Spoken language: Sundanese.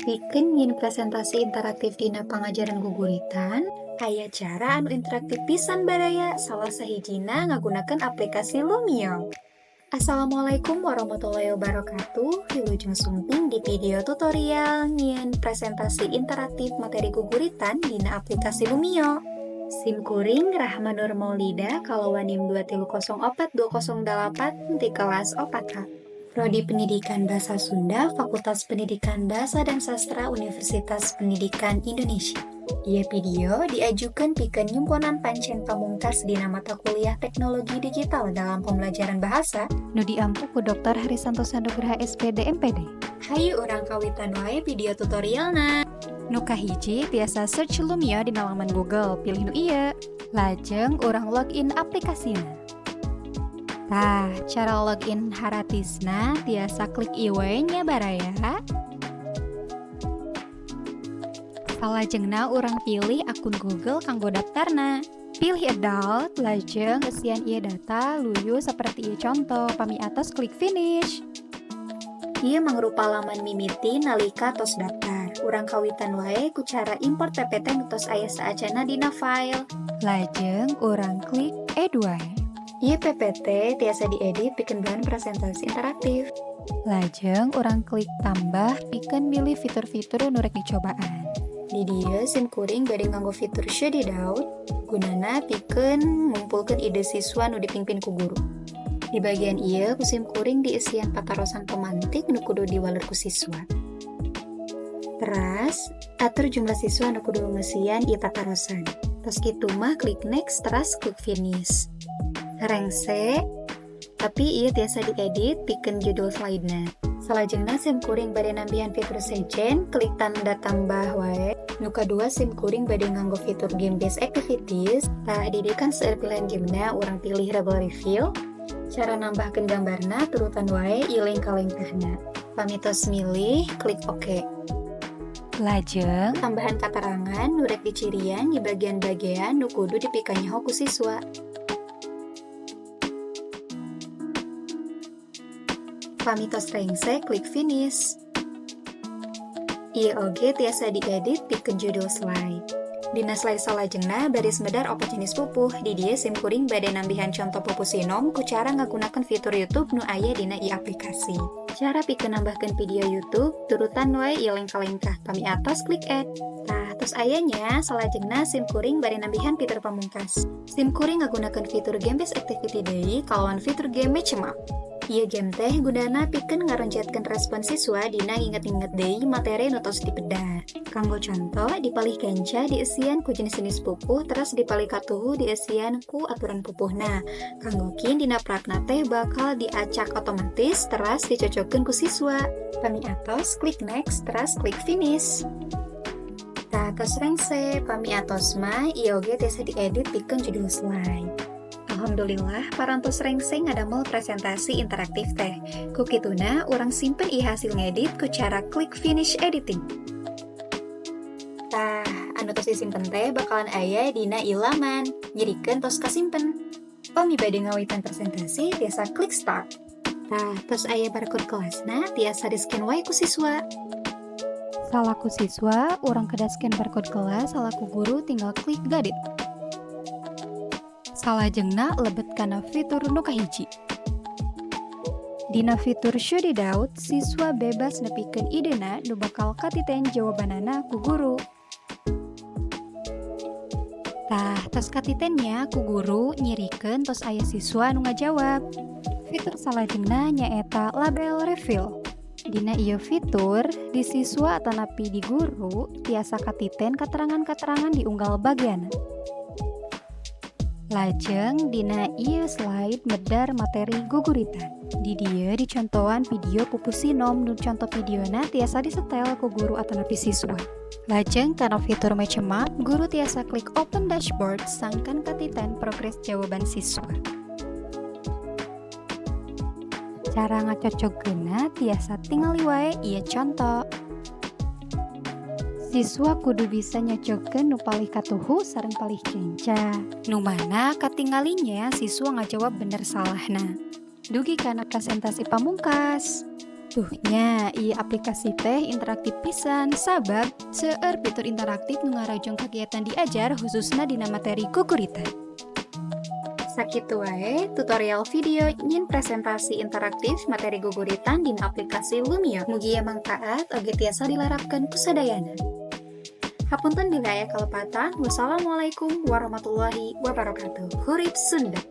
Pikeun nyieun presentasi interaktif dina pangajaran guguritan, aya cara anu interaktif pisan baraya, salah sahijina ngagunakeun aplikasi Lumio. Assalamualaikum warahmatullahi wabarakatuh. Wilujeng sumping di video tutorial nyieun presentasi interaktif materi guguritan dina aplikasi Lumio. Sim kuring Rahma Nur Maulida kalawan NIM 2304208 di kelas 4A. Prodi Pendidikan Bahasa Sunda, Fakultas Pendidikan Bahasa dan Sastra Universitas Pendidikan Indonesia. Ieu video diajukan pikeun nyumponan pancen pamungkas dina mata kuliah Teknologi Digital dalam Pembelajaran Bahasa nu diampu ku Dr. Hari Santosa Nugraha SPD MPD. Hayu urang kawitan wae video tutorialna. Nu kahiji tiasa search Lumio di laman Google, pilih nu ieu. Lajeng urang login aplikasina. Tah, cara login haratisna tiasa klik ieu we nya, baraya. Salajengna urang pilih akun Google kanggo daftarna. Pilih adult, lajeng eusian ieu data luyu seperti ieu contoh, pami atos klik finish. Ieu mangrupa laman mimiti nalika tos daftar. Urang kawitan wae ku cara import PPT nu tos aya saacanna dina file. Lajeng urang klik add wae. Ieu PPT tiasa diedit pikeun bahan presentasi interaktif. Lajeng urang klik tambah pikeun milih fitur-fitur nu rek dicobaan. Di dieu sim kuring bade nganggo fitur Shout It Out, gunana pikeun ngumpulkeun ide siswa nu dipingpin ku guru. Di bagian ieu ku sim kuring dieusian patarosan pemantik nu kudu diwaler ku siswa. Teras, atur jumlah siswa nu kudu ngeusian ieu patarosan. Tos kitu mah klik next, teras klik finish. Rengse, tapi ieu tiasa diedit pikeun judul slide-na. Salajengna sim kuring bade nambihan fitur sejen, klik tanda tambah wae. Nu kadua sim kuring bade nganggo fitur game based activities. Tah, di dieu kan seueur pilihan gamena, urang pilih Rebel Reveal. Cara nambahkeun gambarna turutan wae ieu lengkah-lengkahna. Pami tos milih, klik OK. Lajeng tambahan katerangan nu rek dicirian di bagian-bagian nu kudu dipikanyaho ku siswa. Pami tos rengse, klik finish. Ieu oge tiasa diedit pikeun judul slide. Dina slide salajengna baris medar opat jenis pupuh. Di dieu sim kuring bade nambihan conto pupuh sinom ku cara ngagunakeun fitur YouTube nu aya dina ieu aplikasi. Cara pikeun nambahkeun video YouTube turutan wae ieu lengkah-lengkah. Pami atos klik add. Tah, tos aya nya. Salajengna sim kuring bade nambihan fitur pamungkas. Sim kuring ngagunakeun fitur game based activity deui kalawan fitur game match map. Ieu game teh gunana pikeun ngaronjatkeun respon siswa dina nginget-nginget deui materi nu tos dipedar. Kanggo conto, di palih kenca dieusian ku jenis-jenis pupuh, teras di palih katuhu dieusian ku aturan pupuhna. Kanggo kin dina prakna teh bakal diacak otomatis teras dicocokkeun ku siswa. Pami atos klik next, teras klik finish. Tah, tos rengse, pami atos mah ieu oge tiasa diedit pikeun judul slide. Alhamdulillah, parantos rengse ngadamel presentasi interaktif teh. Ku kituna urang simpen ieu hasil ngedit ku cara klik finish editing. Tah, anu tos disimpen teh bakalan aya dina ieu laman, nyirikeun tos kasimpen. Pami bade ngawitan presentasi tiasa klik start. Tah, tos aya barcode kelasna tiasa di-scan wae ku siswa. Salaku siswa, urang kedah scan barcode kelas, salaku guru tinggal klik got it. Salajengna lebet kana fitur nu kahiji. Dina fitur Shout It Out, siswa bebas nepikeun idena nu bakal katiten jawabanana ku guru. Tah, tos katiten nya ku guru, nyirikeun tos aya siswa nu ngajawab. Fitur salajengna nyaeta label reveal. Dina ieu fitur, di siswa atanapi di guru tiasa katiten katerangan-katerangan di unggal bagianna. Lajeng dina ieu slide medar materi guguritan. Di dieu dicontohan video pupuh sinom nu conto videona tiasa disetel ku guru atanapi siswa. Lajeng kana fitur match map, guru tiasa klik open dashboard sangkan katiten progres jawaban siswa. Cara ngacocogkeunna tiasa tingali wae ieu conto. Siswa kudu bisa nyocogkeun nu palih katuhu sareng palih kenca. Nu mana katinggalinya siswa ngajawab bener salahna. Dugi kana presentasi pamungkas. Tuh nya, ieu aplikasi teh interaktif pisan sabab seueur fitur interaktif nu ngarojong kagiatan diajar, khususna dina materi guguritan. Sakitu wae tutorial video nyieun presentasi interaktif materi guguritan dina aplikasi Lumio. Mugia mangpaat oge tiasa dilarapkeun ku sadayana. Hapunten bilih aya kalepatan. Wassalamualaikum warahmatullahi wabarakatuh. Hurip Sunda.